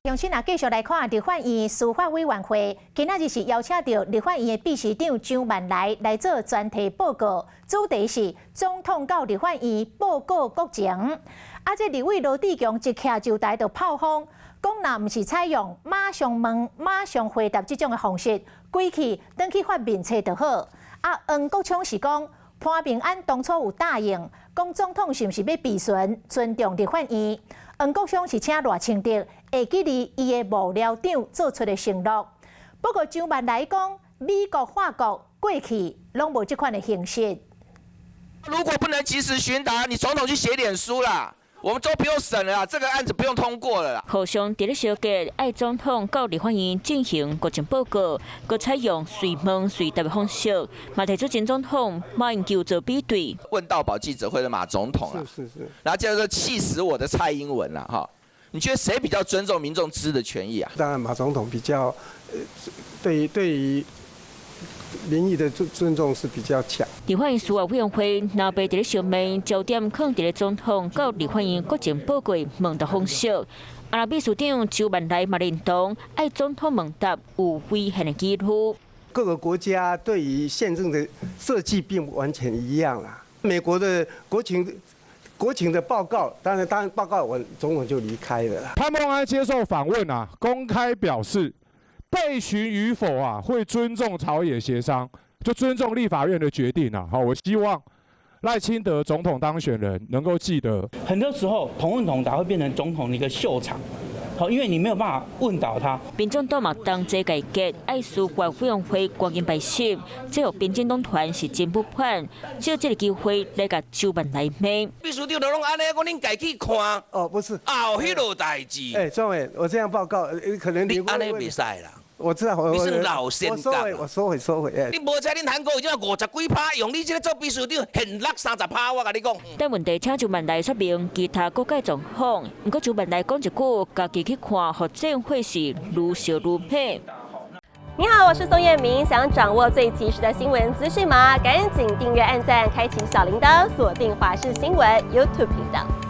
鄉親啊，繼續來看立法院司法委員會，今仔日是邀請著立法院的秘書長張萬來來做專題報告，主題是總統到立法院報告國情。啊，這立委羅智強一徛就台就炮轟，講若毋是採用馬上問、馬上回答這種的方式，規氣轉去發面冊就好。啊，黃國昌是講潘孟安當初有答應，講總統是毋是欲備詢尊重立法院？黃國昌是請賴清德會記得伊的幕僚長做出的承諾。不過張萬來講，美國、法國過去攏無這款的形式。如果不能及時詢答，你總統去寫臉書啦，我們都不用審了啦，這個案子不用通過了啦。互相佇咧相隔，愛總統到立法院進行國情報告，閣採用隨問隨答的方式，嘛提出前總統馬英九做比對。問到飽記者會的馬總統啊，然後接著說氣死我的蔡英文了哈，你覺得誰比較尊重民眾知的權益啊？當然馬總統比較，對於民意的尊重是比較強。立法院司法委員會若白佇咧相罵，焦點囥佇咧總統到立法院國情報告問答方式。啊，秘書長周萬來嘛認同，愛總統問答有違憲的疑慮。各個國家對於憲政的設計並不完全一樣啦。美國的國情的報告，當然報告完，總統就離開了啦。潘孟安接受訪問啊，公開表示，備詢與否啊，會尊重朝野協商，就尊重立法院的決定啊。好，我希望賴清德總統當選人能夠記得，很多時候同問同答會變成總統的一個秀場，好，因為你沒有辦法問倒他。民眾黨嘛同齊改革，愛司法委員會趕緊敗審，這予民進黨團是真不滿，藉這個機會來共周萬來罵。秘書長都攏按呢，講恁家去看。哦，不是。啊，彼落代誌。哎，鍾偉，我這樣報告，可能你按呢袂使啦。我知道，我你算老先我收回，我收回，收回。你無猜恁韓國瑜這50幾趴，用你這個做秘書長，現落30趴，我共你講。但問題請周萬來說明其他國家狀況，毋過周萬來講一句，家己去看，予政會是愈燒愈猛。你好，我是宋燕明，想掌握最及時的新聞資訊嗎？趕緊訂閱、按讚、開啟小鈴鐺，鎖定華視新聞 YouTube 頻道。